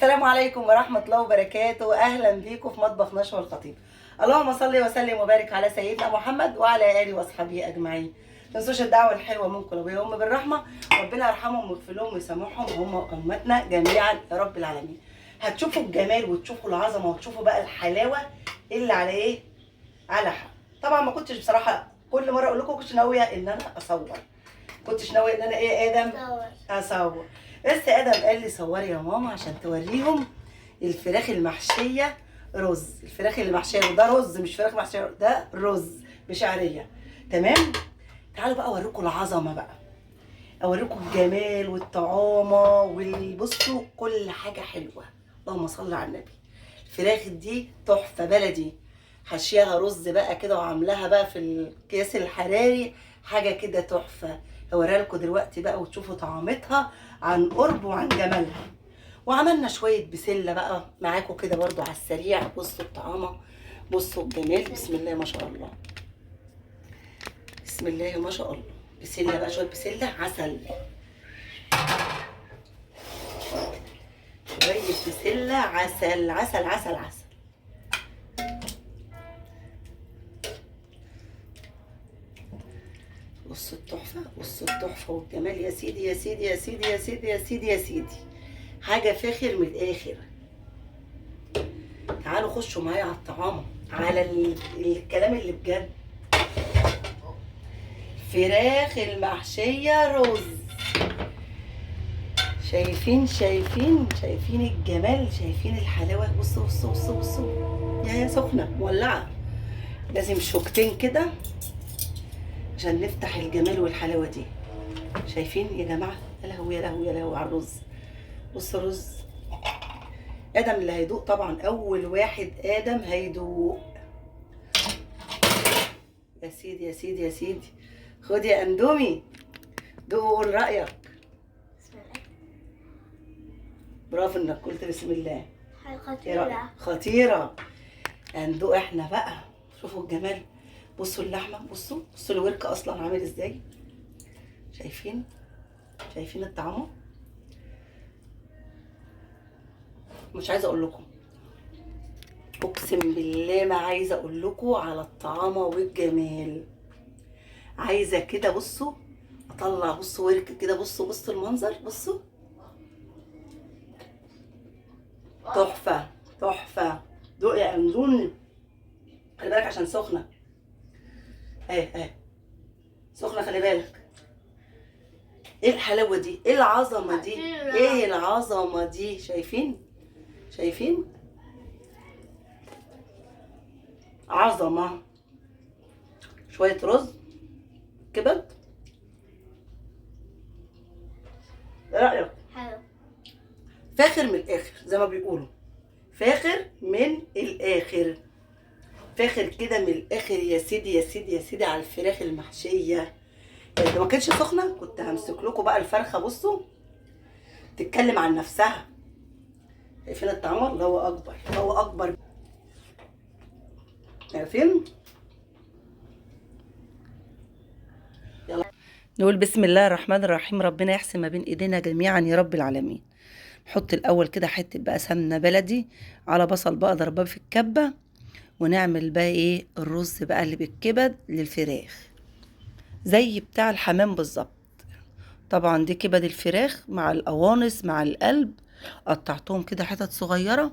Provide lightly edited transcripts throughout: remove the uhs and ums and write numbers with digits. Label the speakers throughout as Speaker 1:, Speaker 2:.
Speaker 1: السلام عليكم ورحمة الله وبركاته. أهلا بيكم في مطبخ نشوى الخطيب. اللهم صل وسلم وبارك على سيدنا محمد وعلى آله وأصحابه أجمعين. ما تنسوش الدعوة الحلوة منكم لأبويا وأمي بالرحمة، ربنا يرحمهم ويغفر لهم ويسامحهم هم وأمتنا جميعا يا رب العالمين. هتشوفوا الجمال وتشوفوا العظمة وتشوفوا بقى الحلاوة اللي على إيه؟ على حق. طبعا ما كنتش بصراحة كل مرة أقول لكم كنتش ناوية إن أنا أصور، كنتش ناوية إن أنا إيه يا آدم؟ أصور، بس آدم قال لي صوري يا ماما عشان توريهم الفراخ المحشية رز، الفراخ اللي محشية ده رز مش فراخ محشية، ده رز بشعرية. تمام؟ تعالوا بقى أوريكم العظمة بقى، أوريكم الجمال والطعامة والبصوا كل حاجة حلوة. اللهم صل على النبي. الفراخ دي تحفة بلدي، حشيها رز بقى كده وعاملاها بقى في الكيس الحراري، حاجة كده تحفة. هوريها لكم دلوقتي بقى وتشوفوا طعامتها عن قرب وعن جمالها. وعملنا شوية بسلة بقى معاكم كده برضو على السريع. بصوا الطعامة، بصوا الجمال، بسم الله ما شاء الله، بسم الله ما شاء الله. بسلة بقى، شوية بسلة عسل، شوية بسلة عسل عسل عسل عسل. بصوا التحفة، بصوا التحفة والجمال يا سيدي يا سيدي يا سيدي يا سيدي يا سيدي يا سيدي، حاجة فاخر من الآخر. تعالوا خشوا معايا على الطعامة، على الكلام اللي بجد. فراخ المحشية رز، شايفين شايفين شايفين الجمال، شايفين الحلاوة. بصوا بصوا بصوا بصوا، يا سخنة مولعة، لازم شوكتين كده عشان نفتح الجمال والحلاوة دي. شايفين يا جماعة؟ يا لهوي يا لهوي يا لهوي على الرز. بص الرز، آدم اللي هيدوق طبعا، أول واحد آدم هيدوق. يا سيدي يا سيدي يا سيدي، خد يا أندومي دوق وقول رأيك.
Speaker 2: بسم الله.
Speaker 1: برافو إنك قلت بسم الله.
Speaker 2: خطيرة
Speaker 1: خطيرة. هندوق احنا بقى، شوفوا الجمال، بصوا اللحمة، بصوا بصوا الورك أصلا عامل إزاي. شايفين شايفين الطعمة؟ مش عايزة أقول لكم، أقسم بالله ما عايزة أقول لكم على الطعامة والجمال. عايزة كده بصوا أطلع، بصوا ورك كده، بصوا بصوا المنظر، بصوا تحفة تحفة. دوق يا أندوني، خلي بالك عشان سخنة. اهي اهي سخنة، خلي بالك. ايه الحلاوة دي؟ ايه العظمة دي؟ ايه العظمة دي؟ شايفين شايفين عظمة. شوية رز كبد. ايه رأيك؟
Speaker 2: حلو،
Speaker 1: فاخر من الآخر زي ما بيقولوا، فاخر من الآخر، فاخر كده من الآخر يا سيدي يا سيدي يا سيدي على الفراخ المحشية. لو ما كانتش سخنة كنت همسك لكم بقى الفرخة. بصوا تتكلم عن نفسها. شايفين الطعام؟ الله أكبر الله أكبر. شايفين؟ يلا نقول بسم الله الرحمن الرحيم. ربنا يحسن ما بين ايدينا جميعا يا رب العالمين. نحط الاول كده حتة بقى سمنه بلدي على بصل بقى ضرباه في الكبه، ونعمل بقى ايه الرز بقى اللي بالكبد للفراخ زي بتاع الحمام بالظبط. طبعا دي كبد الفراخ مع القوانص مع القلب، قطعتهم كده حتت صغيرة،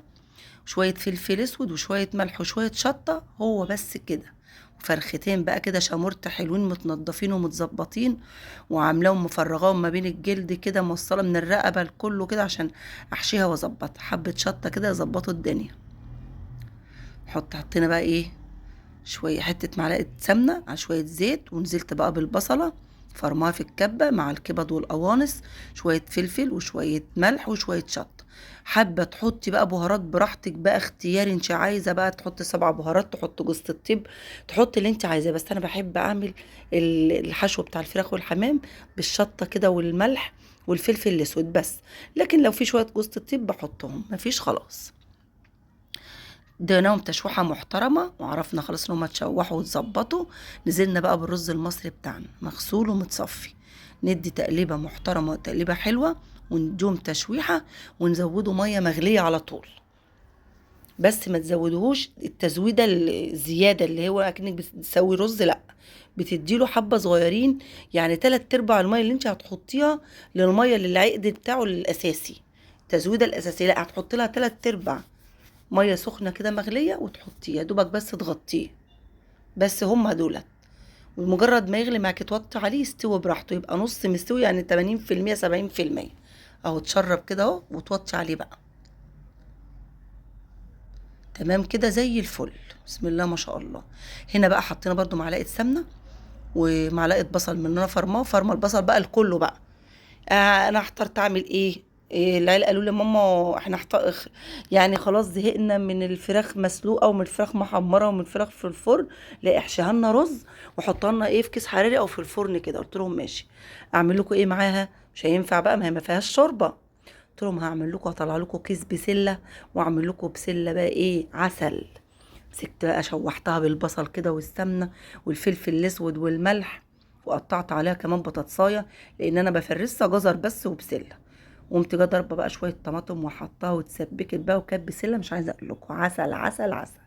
Speaker 1: شوية فلفل اسود وشوية ملح وشوية شطه، هو بس كده. وفرختين بقى كده شامورت حلوين متنضفين ومتظبطين، وعاملاهم مفرغاهم ما بين الجلد كده، موصله من الرقبة لكله كده عشان احشيها واظبطها. حبه شطه كده يظبطوا الدنيا. حطينا بقى ايه شوية حتة معلقه سمنه على شوية زيت، ونزلت بقى بالبصله فرماها في الكبه مع الكبد والقوانص، شوية فلفل وشوية ملح وشوية شطه. حابة تحطي بقى بهارات براحتك بقى، اختياري، انت عايزه بقى تحطي 7 بهارات، تحطي جوز الطيب، تحطي اللي انت عايزاه. بس انا بحب اعمل الحشو بتاع الفراخ والحمام بالشطه كده والملح والفلفل الاسود بس، لكن لو في شوية جوز الطيب بحطهم، مفيش خلاص. اديناهم تشويحه محترمه وعرفنا خلاص ان هم اتشوحوا واتظبطوا. نزلنا بقى بالرز المصري بتاعنا مغسول ومتصفي، ندي تقليبه محترمه وتقليبه حلوة، ونديهم تشويحه ونزوده مية مغليه على طول، بس ما تزودهوش التزويده الزيادة اللي هو اكنك بتسوي رز، لا بتديله حبه صغيرين، يعني 3/4 المية اللي انت هتحطيها للمية اللي العقد بتاعه الاساسي، التزويده الاساسية، لا هتحط لها 3/4 مية سخنة كده مغليه وتحطيها يا دوبك بس تغطيه، بس هما دولت. ومجرد ما يغلي معاكي توطي عليه يستوي براحته، يبقى نص مستوي يعني 80% 70% اهو، اتشرب كده اهو، وتوطي عليه بقى تمام كده زي الفل، بسم الله ما شاء الله. هنا بقى حطينا برده معلقه سمنه ومعلقة بصل من انا فرمه البصل بقى لكله بقى. انا احترت اعمل ايه، العيال قالوا لي ماما احنا يعني خلاص زهقنا من الفراخ مسلوقة ومن الفراخ محمرة ومن الفراخ في الفرن، لا احشيها لنا رز وحطها لنا ايه في كيس حراري او في الفرن كده. قلت لهم ماشي، اعمل لكم ايه معاها؟ مش هينفع بقى، ما هي ما فيهاش شوربة. قلت لهم هعمل لكم، هطلع لكم كيس بسلة واعمل لكم بسلة بقى ايه عسل. مسكت بقى شوحتها بالبصل كده والسمنه والفلفل الاسود والملح، وقطعت عليها كمان بطاطسايه لان انا بفرسها جزر بس وبسله، وقمت جا ضربه بقى شوية طماطم وحطها واتسبكت بقى، وكانت بسلة مش عايزه اقول لكم عسل عسل عسل.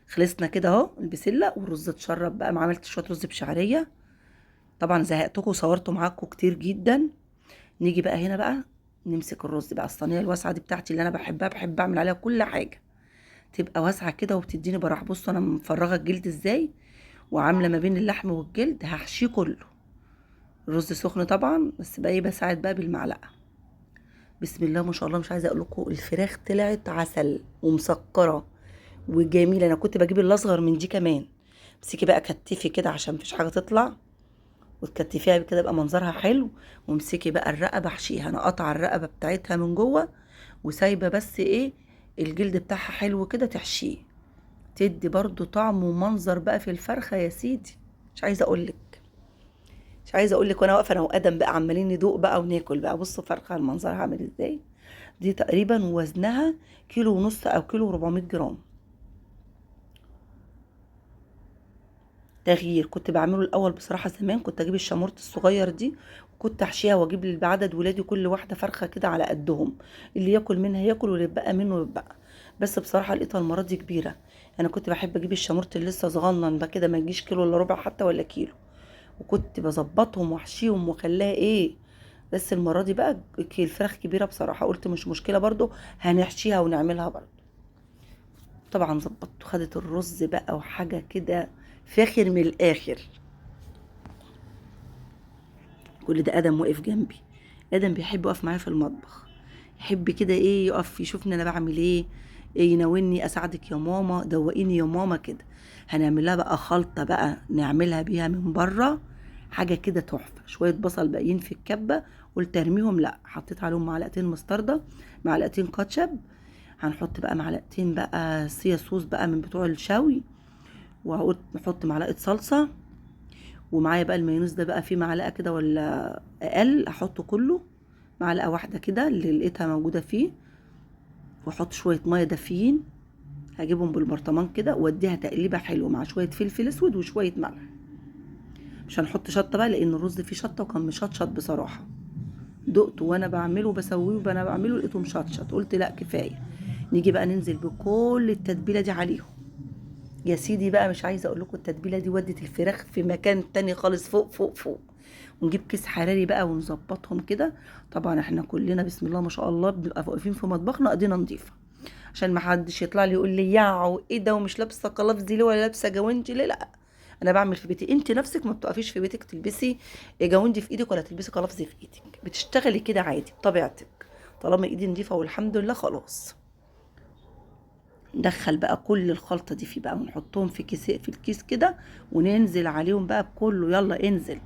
Speaker 1: خلصنا كده اهو البسله والرز اتشرب بقى. ما عملت شوية رز بشعريه، طبعا زهقتكم وصورته معاكم كتير جدا. نيجي بقى هنا بقى نمسك الرز بقى، الصينية الواسعة دي بتاعتي اللي انا بحبها، بحب اعمل عليها كل حاجة، تبقى واسعة كده وبتديني براح. بصوا انا مفرغة الجلد ازاي وعامله ما بين اللحم والجلد، هحشيه كله. الرز سخن طبعا، بس بقى ايه بساعد بقى بالمعلقه. بسم الله ما شاء الله، مش عايزه اقول لكم الفراخ طلعت عسل ومسكره وجميلة. انا كنت بجيب الاصغر من دي كمان. امسكي بقى كتفي كده عشان مفيش حاجة تطلع، وتكتفيها كده يبقى منظرها حلو. وامسكي بقى الرقبة احشيها، انا قاطعه الرقبة بتاعتها من جوه وسايبه بس ايه الجلد بتاعها حلو كده تحشيه، تدي برضو طعم ومنظر بقى في الفرخه يا سيدي. مش عايزه اقولك، مش عايزه اقولك. وانا واقفة انا وادم بقى عمالين ندوق بقى وناكل بقى. بصوا فرخة المنظر عامل ازاي. دي تقريبا وزنها 1.5 كيلو او 1.4 كيلو. تغيير كنت بعمله الاول بصراحة زمان، كنت اجيب الشامورت الصغير دي وكنت احشيها واجيب بعدد ولادي كل واحدة فرخة كده على قدهم، اللي ياكل منها ياكل واللي يتبقى منه يتبقى. بس بصراحة لقيتها المرة دي كبيرة. انا كنت بحب اجيب الشامورت اللي لسه صغنن بقى كده، ما يجيش 1.25 كيلو حتى ولا كيلو، وكنت بظبطهم واحشيهم واخليها ايه. بس المرة دي بقى الفراخ كبيرة بصراحة، قلت مش مشكلة برضو هنحشيها ونعملها برضو. طبعا ظبطت، خدت الرز بقى وحاجه كده فاخر من الاخر. كل ده ادم واقف جنبي. ادم بيحب يقف معايا في المطبخ، يحب كده ايه يقف يشوفني انا بعمل ايه، يناولني، اساعدك يا ماما، دوقيني يا ماما كده. هنعمل لها بقى خلطه بقى نعملها بيها من بره، حاجة كده تحفة. شوية بصل باقيين في الكبه قلت ارميهم، لا حطيت عليهم معلقتين مستردة، معلقتين كاتشب، هنحط بقى معلقتين بقى صويا صوص بقى من بتوع الشوي، وهقول نحط معلقه صلصه، ومعايا بقى المايونيز ده بقى فيه معلقه كده ولا اقل، احطه كله معلقه واحدة كده اللي لقيتها موجودة فيه، واحط شوية مية دافيين، هجيبهم بالبرطمان كده واديها تقليبه حلوة مع شوية فلفل اسود وشوية ملح. مش هنحط شطه بقى لان الرز فيه شطه وكان مشطشط بصراحة، دقته وانا بعمله بسويه وانا بعمله لقيته مشطشط، قلت لا كفاية. نيجي بقى ننزل بكل التتبيله دي عليهم يا سيدي بقى. مش عايزه اقول لكم التتبيله دي ودت الفراخ في مكان تاني خالص، فوق فوق فوق. ونجيب كيس حراري بقى ونظبطهم كده. طبعا احنا كلنا بسم الله ما شاء الله بنبقى واقفين في مطبخنا ايدينا نظيفة، عشان ما حدش يطلع لي يقول لي ياو ايه ده ومش لابسه قلافز ليه ولا لابسه جوانتي ليه. لا انا بعمل في بيتي. انت نفسك ما بتقفيش في بيتك تلبسي جوانتي في ايدك ولا تلبسي قلافز في ايدك، بتشتغلي كده عادي بطبيعتك طالما ايدي نظيفة والحمد لله. خلاص ندخل بقى كل الخلطة دي فيه بقى، ونحطهم في كيس، في الكيس كده، وننزل عليهم بقى بكله، يلا انزل.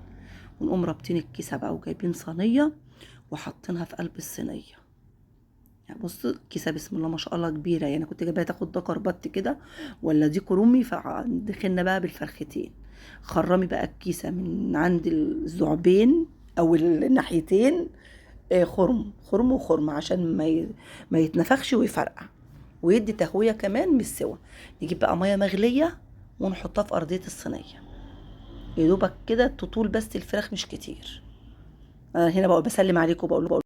Speaker 1: ونقوم رابطين الكيسة بقى وجايبين صينية وحاطينها في قلب الصينية. يعني بصوا الكيسة بسم الله ما شاء الله كبيرة، يعني كنت جايباها تاخد دكر بط كده ولا ديك رومي، فدخلنا بقى بالفرختين. خرمي بقى الكيسة من عند الزعبين او الناحيتين، خرم خرم وخرم عشان ما يتنفخش ويفرقع ويدي تهوية كمان من السوا. نجيب بقى مية مغليه ونحطها في ارضية الصينية يا دوبك كده تطول بس الفراخ مش كتير. انا هنا بقول بسلم عليكم، بقول